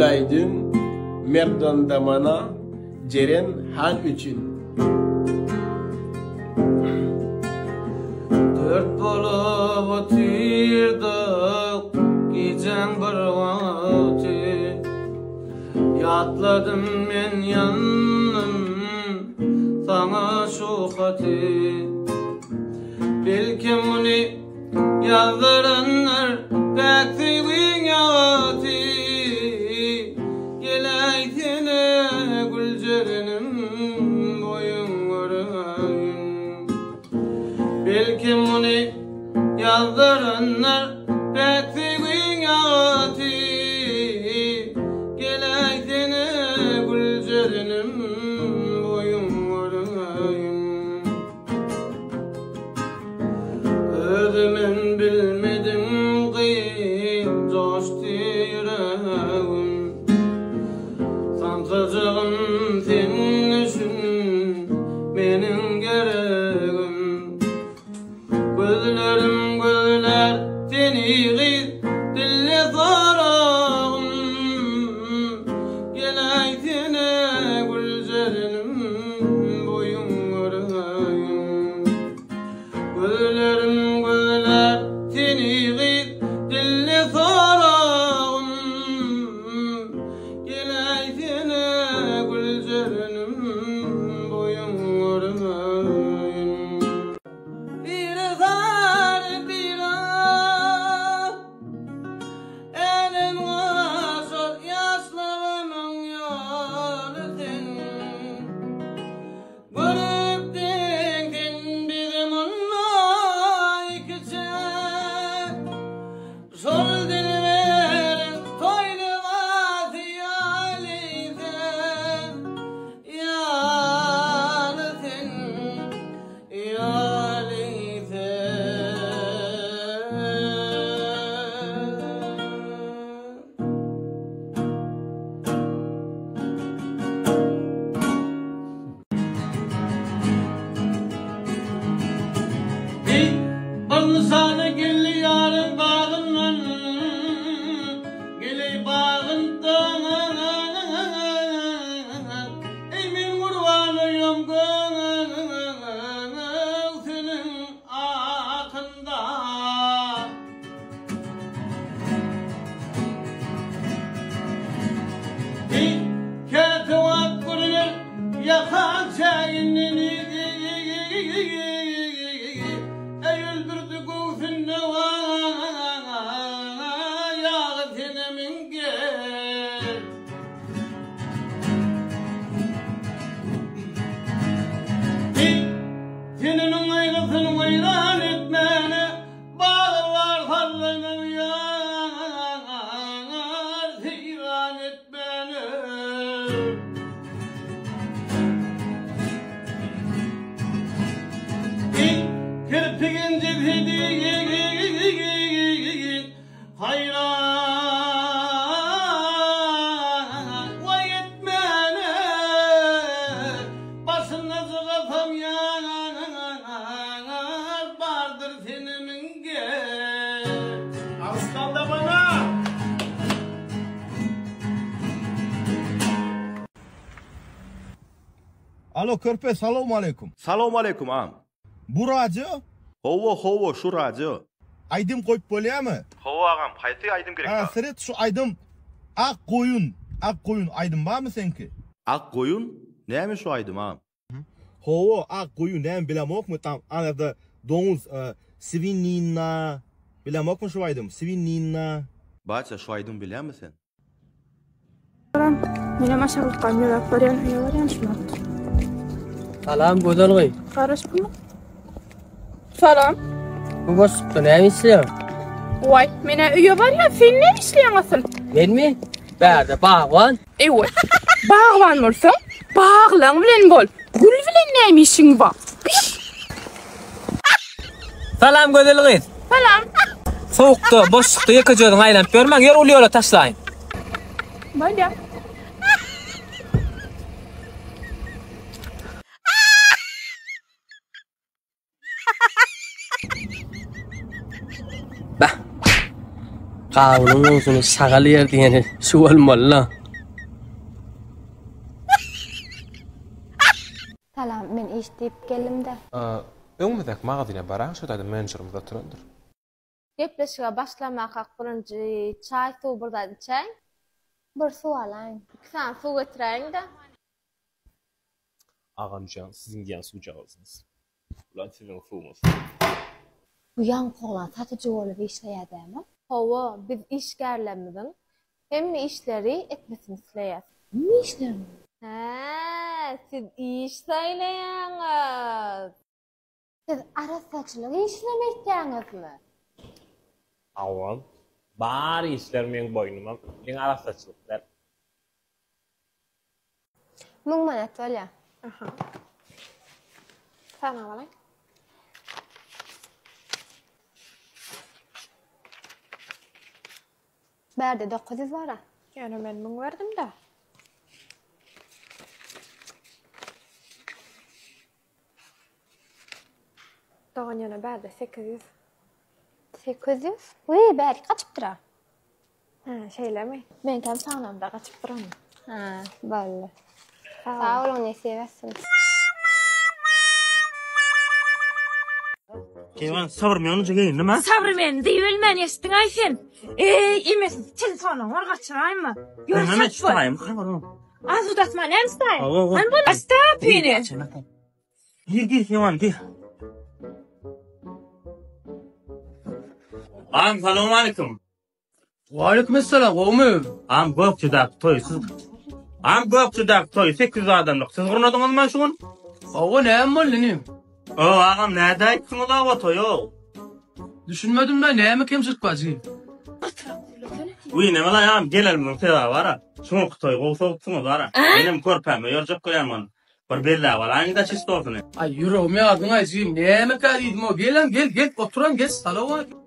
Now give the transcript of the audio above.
Gülaýdyn, Merdan Damana, Jeren han üçin. Dert bolup otyrdyk gijäň bir wagty Ýatladym men ýandym saňa şu haty Belki muny ýazdyrandyr päk söýgiň ýagty Geläýsene güljerenim boýuň göreýin Belki muny ýazdyrandyr päk söýgiň ýagty Geläýsene güljerenim boýuň göreýin Özümem bilmedim gyz joşdy ýüregim Samsyjagym sen düşün meniň geregim Gözlerim gözlär seni gyz dille soragym Geläýsene güljerenim boýuň göreýin. Gözlerim gözlär seni gyz dille soragym. Geläýsene güljerenim boýuň göreýin. Biri sary biri ak. Älem gaşar ýaşlygymyň ýoly sen. Görüpdiň sen bizi munda ikiçäk. Şol dilberiň toý lybasy ýaly sen, ýaly sen. Ýaly sen. Eý, bir nyşana geldi ýaryň bagyndan, Geleý bagyndan. Eý men gurban oýam göwsüniň akynda. Eý käte wagt görüner ýakan çäginden Eý öldürdi göwsünde ýagy senemiň gel. Diý, Teniniň gaýgysyny weýran etmäne Bagy bar sallanan ýar, seýran etmäne. Diý, Kirpigiň jesedi Haýran waý etmäne, Başynda jygasam ýar bardyr senemiň gel. Arslan bana! Alo körpe salowmaleýkum. Salowmaleýkum agam. Bu radio? Howwa howwa şu radio. Aýdym goýup bolýamy? Howwa agam haýsy aýdym gerek Ha saňa? seret şu aýdym Ak goýun ak goýun aýdym barmy seňki? Ak goýun? Näme şu aýdym agam? Howwa ak goýun näme bilemokmy tam anada doňuz swinina bilemokmy şu aýdym swinina. Batya şu aýdymy bilýäňmi sen? Menem aşaklykdan ýöräp barýan, öýe barýan şu wagt. Salam gözel gyz. Garaş bu. Salam. Bu boşlukda näme işleýäň? Waý, men-ä öýe barýan, sen näme işleýäň asyl? Menmi? Bärde bagban. Ewe. Bagban bolsaň, baglaň bilen bol. Gül bilen näme işiň bar? Salam gözel gyz. Salam. Sowukda, boşlukda ýekeje özüň aýlanyp ýörmäň, ýör uly ýola taşlaýyn. Bolýa. Bah. Gawunyň gowusyny şagal ýer diýeni şu bolmaly-la. Salam, men iş diýip geldim-de. Öňümizdäki magazyna baraň, şo taýda menejerimiz oturandyr. Gepleşige başlamakak birinji çaý suw bir zat içäýiň. Bir suw alaýyn. Iki sany suw getiräýiň-de. Agamjan siziň diýen suwjagazyňyz. Bulam siziň suwuňyz. Bu ýaňky oglan satyjy bolup işleýär dämi? Hawa, biz işgärlerimiziň hemme işleri etmesini isleýäs. Hemme işlerimi? Hä, siz iş saýlaýaňyz. Siz arassaçylyk işinem etýäňizmi? Hawa, bar işler meň boýnuma, diňe arassaçylyk däl. Müň manat bolýar. Aha. Sanap alaý. Bärde 900 bar-a. Ýöne men müň berdim-dä. Dogan ýöne bärde 800. 800? Wiý, bärik gaçypdyr-a. Hä, şeýlemi? Meňkem sanamda gaçypdyr onda. Hä, boldy. Sag boluň, nesip etsin. Keýwan, sabrmyýanyja geýindim a? Sabrymeni diýip bilmän eşitdiň-aý sen. Eý, emesiz telefonyň bar, gaçyraýma. Ýör, Näme çalt bol. çytaýym, habaryň. Az udatma, näme çytaýyn? Hawa, hawa. Hany bol, açda gapyny. Gir, gir, Keýwan, gir. Agam, salowmaleýkim. Waleýkim essalam, gowumy? Agam, Gökçedäki toýy siz Agam, Gökçedäki toýy 800 adamlyk siz gurnadyňyzmy şu gün? Hawa, näme boldy inim? O, agam, nädäýipsiňiz o toýy? Düşünmedim-le, näme kemçilik bar jigim? Wiý, näme laý agam, gelenimiziň sebäbi bar-a. Şuňky toýy gowy sowupsyňyz bar-a. Menem körpäme ýörjek bolýan ony. Bir belläp alaýyň-da çistosyny. Aý, ýüregimi ýardyň-aý jigim, nämekä diýdim-ow. Gel-em, gel, gel, oturam, geç, salowmaleýkim.